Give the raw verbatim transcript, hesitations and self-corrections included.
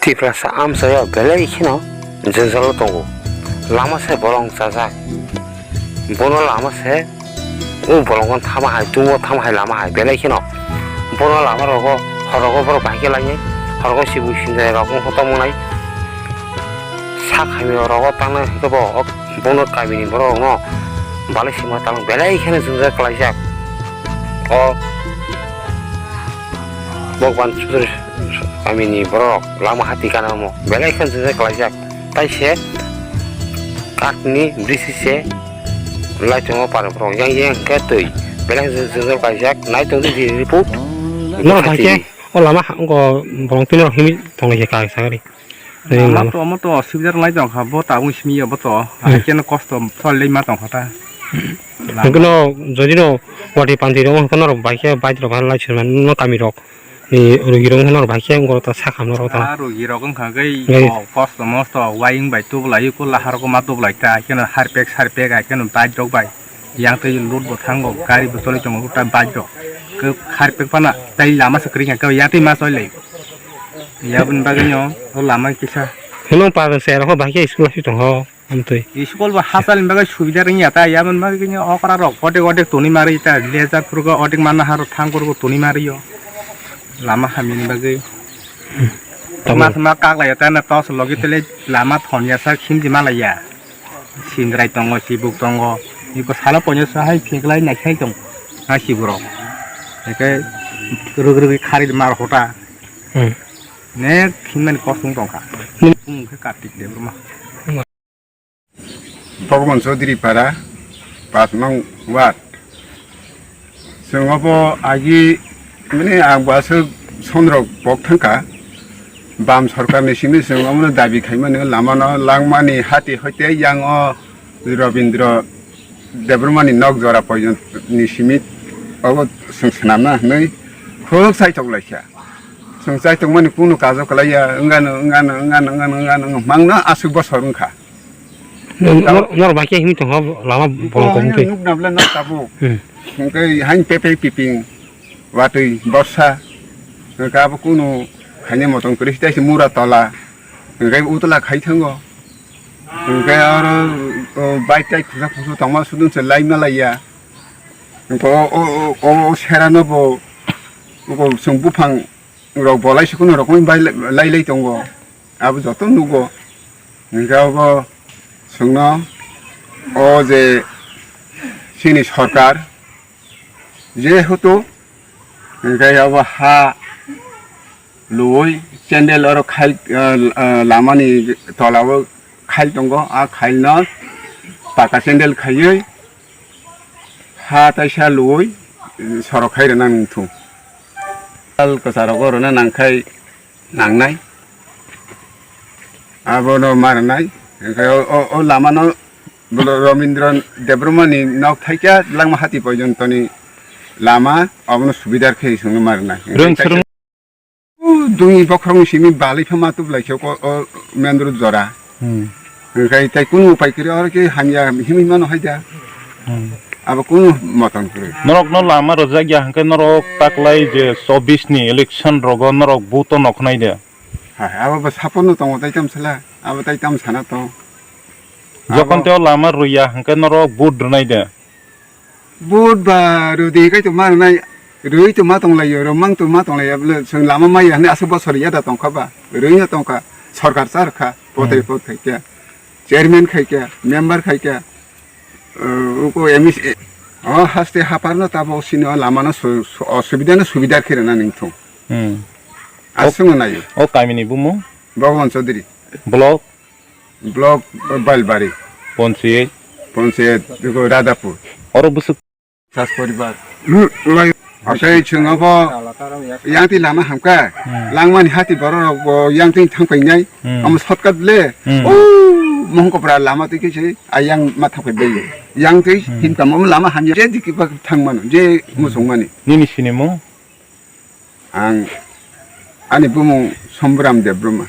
Tiprasa amchaio belai kheno jwngjalo tongo. Lama se bolong chajak. Bono lama se o bolongo thama hai, tungo thama hai lama hai belai kheno. Bono lama rogo horogo borok bahai khe lainai. Horogo sibui sinjai rok wngkha tongmwnai. Sak hamya rogo tangnai hwnkhe bo bono kamini borok rokno balai sima tang belai kheno jwngjal klaijak. O Bhagwan Chaudhary kamini borok lama hati gana omo belai khe jwngjal klaijak. Tai se kakni brisi se lai tongo para borok yang yang khe twi belai khe jwngjal klaijak. Nai tong di report. Norok bai khe o lama ha-, wngkha borok twi norok himwi tong lai kha kha sagari. Lama lama to omo to osubida rok lai tong kha bo tabuk simi ya bo to. Hmm. Hai khe no kosto choli ma tong kha ta. Hwnkhe no jodi no watwi pantwi rok wngkha norok bai khe bike rok bai lai swnam no kami rok. Ni rugi rok wngkha norok bai khe wngkha ta sakha norok ta. Ah, rugi rok wngkha khe kosto mosto waying bai tubulai ko lahar ko ma tubulai ta khe no harpek sarpek ai khe no bike rok bai. Yang twi load bo thango gari bo choli tongo ta bike rok. Khe harpek pana tai lama se kwrwi kha khe yang twi ma choli lai. Yaboni bagwi no o lama kisa. Hwnwi pa se rok bai khe school si tong ho. Amtwi. School bo hachal ni bagwi subida rwngya ta, yaboni bagwi khe okra rok odek odek toni mari ta, lejar phuru khe odek manna ha rok thang phuru khe toni mari o. Lama hamya ni bagwi. Tamo. Mas ma kak lai ta na tos logi tele lama thon ya sa khim di ma lai ya. Sindrai tongo, sibuk tongo. Iko salo ponyo sa hai pheklai nai khai tong. Ha sibuk rok. Eke rug rug khari mar hota. Hmm. Ne khim mani kosong tong kha. Hmm. Bung khe Kartik Debbarma. Bhagwan Chaudhary Para, pash nong ward. Chwng obo agi, mane, ang bo aswk sonrok pok thangkha. Bam sorkar ni simi chwng omono dabi khaimani, lamano langmani hati hoite yang o Robindra Debbarma ni nok jora poijon ni simi obo chwng swnamna hwnwi khuk chaitok laikha. Chwng chaitokmani kunu kajo kwlaiya, wngano, wngano, wngano, wngano, wngano, wngano, mangno aswk bosor wngkha. Nor-, nor-, norok bai khe himwi tongkha lama bolong kok wngtwi. Nukna bwle nok tabuk. Hmm. Hwnkhe hain pepe piping watwi borsa. Hwnkhe abo kunu khaina motom kwrwi se mura tola. Hwnkhe utla khai thango. Hwnkhe oro, o, bike tai khusa khusu tongma sudun se laima laiya. Hwnkhe o, o, o, o, o serano bo, bo chwng buphang rok bolai se kunu rokomwi bai lai, lai lai tongo. Abo joto nugo. Hwnkhe abo chwngno o je chini sorkar jehetu hwnkhe abo ha luwi candle oro khai, ah, ah, lamani tolao khai tongo, a khaino paka candle khaiwi ha taisa luwi sorok khai rwna nangthung. Sal kwcharo rwna nangkhai nangnai. Abono ma rwnai. Hwnkhe o, o, o lamano Robindra Debbarmani nok thaikha Langmahati porjontoni lama, abono subidar khe chwngno ma rwnai. Rwng swrwng. O dungni bokhorokni simi balai pha ma tublai khe o, o main road jora. Hmm. Hwnkhe tai kunu upai kwrwi oro khe hamya himwi mano hai da. Hmm. Abo kunu motom kwrwi. Norokno lama rwjak ya hwnkhe norok taklai je chobbish ni election rogo norok vote no khnai de. Hai, abo bo sapono tongo tai tam sala, abo tai tam sana tong. Jokon abo teo lama rwya hwnkhe norok vote rwnai de. Vote ba rwdi kai to ma rwnai, rwi to ma tonglaio, rwmang to ma tonglaio, bole chwng lama maya hwnwi aswk bosor ya da tongkha ba, rwino tongkha, sorkar cha rwkha, potai Hmm. pot khaikha, chairman khaikha, member khaikha, uh, uko M C A, o haste haparno tabo sini o lamano su-, su-, osubidano subidar khe rwna ningthung. Hmm. Aswkno naio. O kamini bumung? Bhagwan Chaudhary. Block? Block Bailbari. Ponchayat? Ponchayat, beko Radhapur. Oro bwswk? Sas poribar. Hmm, lai. Asai chwng abo yang twi lama hamkha. Hmm. Langmani hati borok rok bo yang twi thang painai. Hmm. Amo shortcut le. Hmm. O mohongkopra lama twi khe se ayang ma thang pai bai. Yang twi Hmm. himkha mo lama hamya je diki ba thang mano je Hmm. musung mani. Nini sinimung? Ang ani bumung Sombram Debbarma.